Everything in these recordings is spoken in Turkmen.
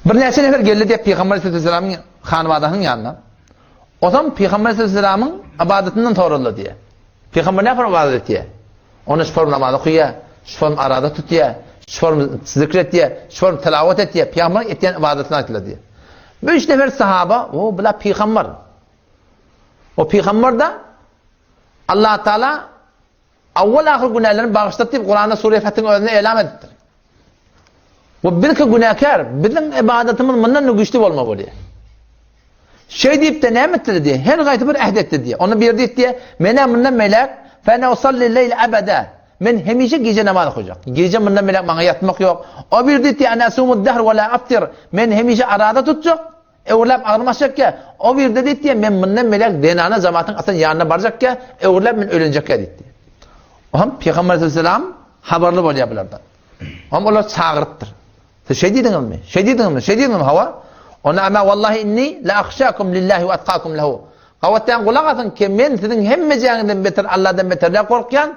Birnäçe nefer geldi diýip Pygamber aleyhisselamyň hanwadasynyň ýanyna. Otam Pygamber aleyhisselamyň ybadatyndan soradylar diýýär. Pygamber näme ybadat etýär? Onda şu form namaz okaýar, şu form araza tutýar, şu form zikr etýär, şu form tilawat etýär. Pygamber etýän ybadatyny aýtdylar diýýär. Bu üç nefer sahaba, o bular pygamber. O pygamber da Allah Taala Awwal-ahyr günälerini bagyşlady diýip Kuranda Sure Fetiň özünde elam edipdir. We bizki günäkär, biziň ybadatymyz mundan-da güýçli bolmaly bolýar. Şeý diýip-de näme etdi diýýär? Her gaýsy bir äht etdi diýýär. Onda biri diýip diýýär, men-ä mundan beýläk fe usalli leýl abada. Men hemişe gije namaz okajak. Gije mundan beýläk maňa ýatmak ýok. O biri diýip diýýär, ene sumud dahr we la aftir. Men hemişe araza tutjak. Öwrüläp agzym açjakýa. O birde diýipdi, men mundan beýläk zenana jamatyň atan ýanyna barjakýa, öwrüläp men öýlenjekýa diýipdi. Ohm Pygamber aleyhisselam habarly bolýar bulardan. Ohm olar çagyrypdyr. Siz şeý diýdiňizmi? Şeý diýdiňizmi? Şeý diýdiňizmi? Hawa. Onda ama wallahi inni la akhşakum lillahi we atqakum lahu. Gabatdan gulak asyň ki men siziň hemmejäňizden beter Allahdan beterräk gorkýan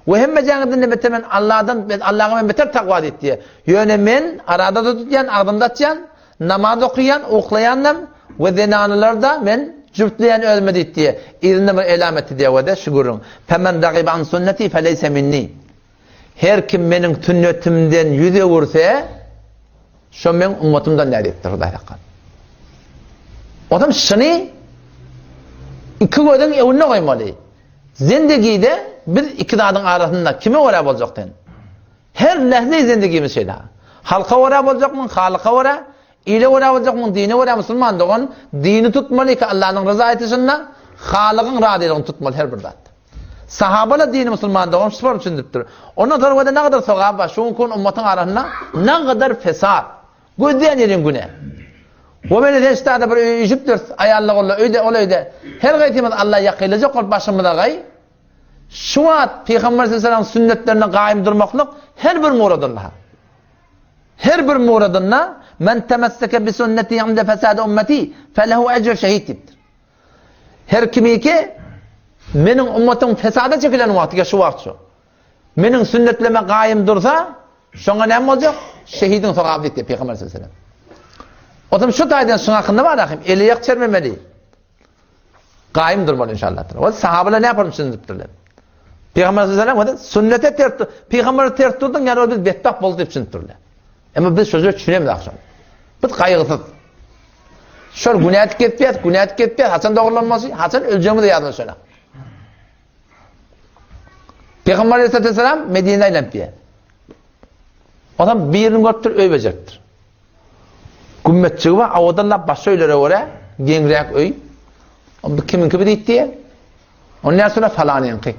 we hemmejäňizden beter men Allahdan Allaha men beter takwa diýipdi. Ýöne men arada tutýan, agzymda açýan, Namaz okaýan, uklaýandam we zenanalar-da men jübtleýän özüme diýip diýe. Yzynda bir elam etdi diýe we-de şu gürrüň. Femen ragibe an sünneti feleýse minni. Her kim meniň sünnetimden ýüz öwürse, şo meň ummatymdan däl diýipdir Hudaý hakka. Otam şuny iki gözüň öňünde goýmaly. Zendigide biz iki zadyň arasynda kime görä boljak sen? Her lähze zendigimiz şeýle. Halka görä boljakmyň, Halyka görä, ile görä boljakmyň, dine görä musulman dogan, dini tutmaly ki Allanyň ryzaýatyşynda, Halygyň razylygyny tutmaly her bir zatda. Sahabalar dini musulman dogan şu form düşündiripdir. Ondan soň wada nagadar sogap bar, şu günki gün ummatyň arasynda nagadar fesat. Gözleýän ýeriň güne. We meni sen ştada bir üýşüpdiris, aýallar ol öýde, ol öýde. Her gaýsymyz Alla ýakynlajak bolup başymyza gaý. Şu wagt Pygamber sallallahu sünnetlerine gaýym durmaklyk her bir muradynda. Her bir muradynda men temesseke bi sünneti inde fesad ummeti felehu ecru şehit diýipdir. Her kimiki meniň ummatym fesada çekilen wagty şu wagt şu. Meniň sünnetlerime gaýym dursa, şoňa näme boljak? Şehidiň sogaby diýipdir Pygamber sallallahu aleyhi ve sellem. O zaman şu taýdan şuň hakynda bar ahim, eli ýak çermemeli. Gaýym durmaly inşallah. O sahabalar ne yapalım düşündipdirler. Peygamber sallallahu aleyhi ve sellem sünnete ters Peygamber ters durdun yani o biz bedbaht boldy diýip düşündipdirler. Emma biz şoja düşünemiz akşam. Biz gaýgysyz. Şol günä etip günä etip haçan dogrulanmasy, haçan öljegimizi ýadymyza şöyle. Peygamber aleyhisselam Medine'de aýlanyp diýär. Adam birini görüpdir, öý bejeripdir. Gümmetjigi bar, owadanlap başga öýlere görä geňräk öý. Bu kimiňki bu diýip diýýär. Ondan sonra falanyňky.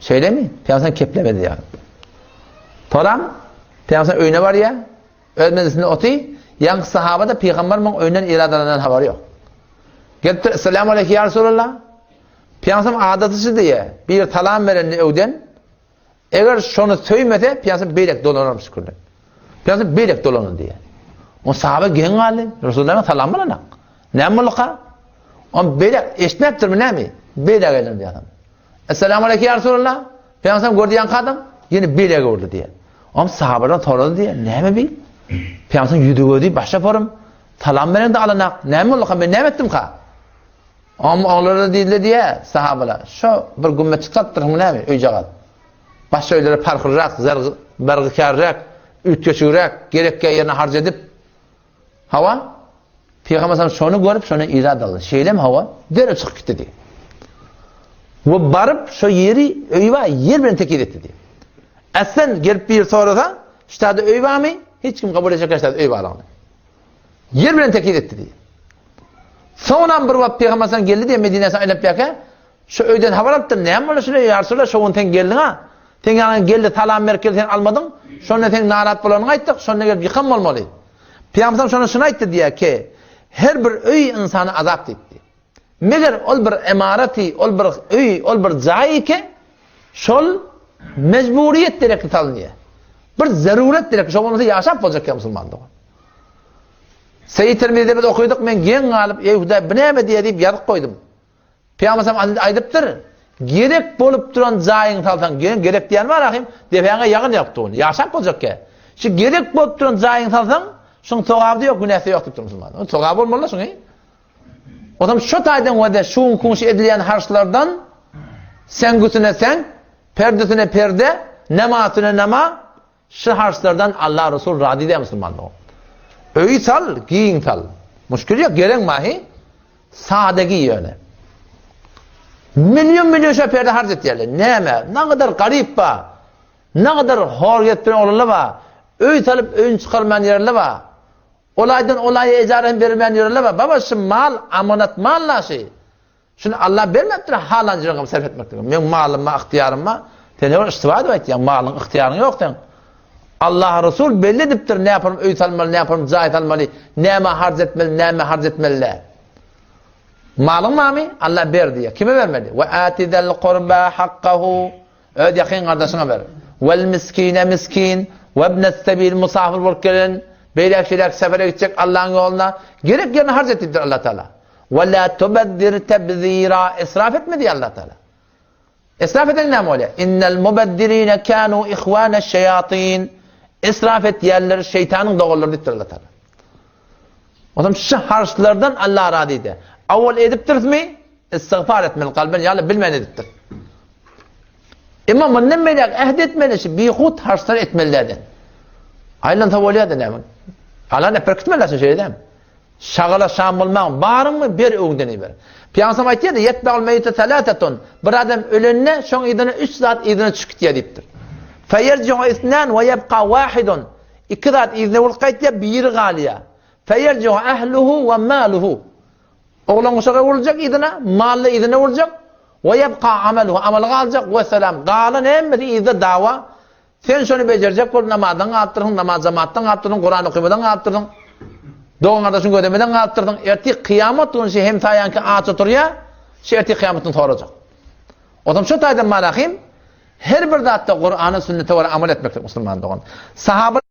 Şeýlemi? Pygamber keplemedi diýýär. Soram Pygamber öýüne barýar. Öz mejlisinde oty. Ýaňky sahaba da pygamber muň öýünden iradalandan habary ýok. Gelipdir, Esselamu aleyke ya Resulallah. Pygamber adaty şu diýýär. Bir salam berende öwden Eger şony söýmese, pyýasa beýlek dolanarmyş şükürler. Pyýasa beýlek dolanar diýýär. O sahaba geň galdy. Resulullah'a salam bolanak. Näme bolduka? On beýlek eşitmäpdirmi näme? Beýlek elen diýýär. Esselamu aleyke ya Resulallah. Pyýasa gördi ýaňky adam, ýene beýlek öwrüldi diýýär. On sahabadan sorady diýýär. Näme bi? Pyýasa ýüzi gözi başa forum. Salam berende alanak. Näme bolduka? Men näme etdimka? Oňa olara diýdiler diýýä, sahabalar, Şo bir gümmetjik salypdyrsyňmy näme, öýjagaz? Başga öýlere parhlyrak, bergikärräk, üýtgeşigräk, gerekýä ýerine harç edip, hawa, Pygamber sallam şony görüp, şony irad aldy. Şeýlemi, hawa, derrew çykyp gitdi diýýär. We baryp, şo ýeri, öýi bar, ýer bilen tekiz etdi diýýär. Äslen gelip biri sorasa, ştada öý barmy? Hiç kim kabul etjek ştada öý barlygyny. Ýer bilen tekiz etdi diýýär. Soňam bir wagt Pygamber sallam geldi diýýär, Medinäsine aýlanyp ýaka, şu öýden habar alypdyr, näme boldy şule ýa Resulallah, şo gün sen geldiň-a? Seň ýanyňa geldi, salam berip geldi, sen almadyň. Şonda seň narat bolanyňy aýtdyk, şonda gelip ýykan bolmaly. Pygamber sallam şonda şuny aýtdy diýýär ki, her bir öý ynsana azap diýipdi. Meger ol bir emaraty, ol bir öý, ol bir jaý ki, şol mejburiýet derekli salynýar. Bir zaruret derekli, şo bolmasa ýaşap boljak ýa musulman dogan. Seýit Tirmizide biz okydyk, men geň galyp, eý Hudaý, bu näme diýýär diýip ýazyp goýdum. Pygamber sallam aýdypdyr, gerek bolup duran jaýyňy salsaň, gerek gerek diýen bar ahym, depäňe ýagyn ýagyp dur, ýaşap boljak ýa. Şu gerek bolup duran jaýyňy salsaň, Şuň sogaby-da ýok, günäsi ýok diýipdir musulman. Sogaby bolmaly şuň. Onam şu taýdan wada şu günki edilýän harçlardan seňgüsine seň, perdesine perde, namasyna nama, şu harçlardan Allah Resul razy diýär musulman dogan. Öý sal, giň sal. Muşkil ýok, gereň mahi. Sade giý ýöne. Milyon milyon şu perde harç etýärler. Näme? Nägadar garyp ba. Nägadar hor gezip duran oglanlar ba. Öý salyp öýüni çykarman ýerler ba. Ol aýdan ol aýa ejara hem bermän ýörerler bar. Baba şu mal amanat mal la şy. Şuny Allah bermändir halan ýeriňe sarp etmeklige. Meň malym bar, ygtyýarym bar. Sen her iştiba edip aýtýaň, malyň ygtyýaryň ýok seň. Allah Resul belli edipdir, näparyň öý salmaly, näparyň jaý salmaly, näme harç etmeli, näme harç etmeli däl. Malyň barmy? Allah ber diýýär. Kime bermeli? Wa atidal qurba hakkahu. Öz ýakyn gardaşyňa ber. Wel miskine miskin, we ibnes sebil musafir bolup gelen, beýläk-şeýläk sefere gitjek Allahyň ýoluna, gerek ýerine harç et diýipdir Allah Taala. We la tubezzir tebzira, israf etme diýýär Allah Taala. Israf eden näme bolýar? Innel mubezzirine kanu ihwaneş şeýatin. Israf etýänler şeýtanyň doganlary diýipdir Allah Taala. Onam şu harçlardan Allah razy eder. Awal edipdirismi? Istigfar etmeli kalben ýaly bilmän edipdir. Emma mundan beýläk ähd etmeli şu bihut harçlar etmeli däl. Aýlansa bolýar-da näme? Alan epir kitmeli şu şeýle. Şagala şam bolmaň, baryňmy ber öňden ber. Pygamber aýtýar-da, ýetbegul meýte salatatun. Bir adam ölende şoň yzyna üç zat yzyna düşüp gitýär diýipdir. Feýerji'u isnan we ýebqa wahidun. Iki zat yzyna bolup gaýtýar, biri galýar. Feýerji'u ehluhu we maluhu. Oglan uşagy öwrüljek yzyna, mally yzyna öwrüljek. We ýebqa amaluhu, amaly galjak. We selam. Galan hemmesi yzda dawa. Sen şony bejerjek bolup namazdan galypdyrsyň, namaz jemaatdan galypdyrsyň, Kuran okymadan galypdyrsyň. Dogan gardaşyň gözlemeden galypdyrsyň. Ertir kyýamat güni şu hemsaýaňky aç oturýar, şu ertir kyýamat güni sorajak. Onsoň şu taýdan marahim her bir zatda Kurana, sünnete görä amal etmeklik musulman dogan. Sahaba.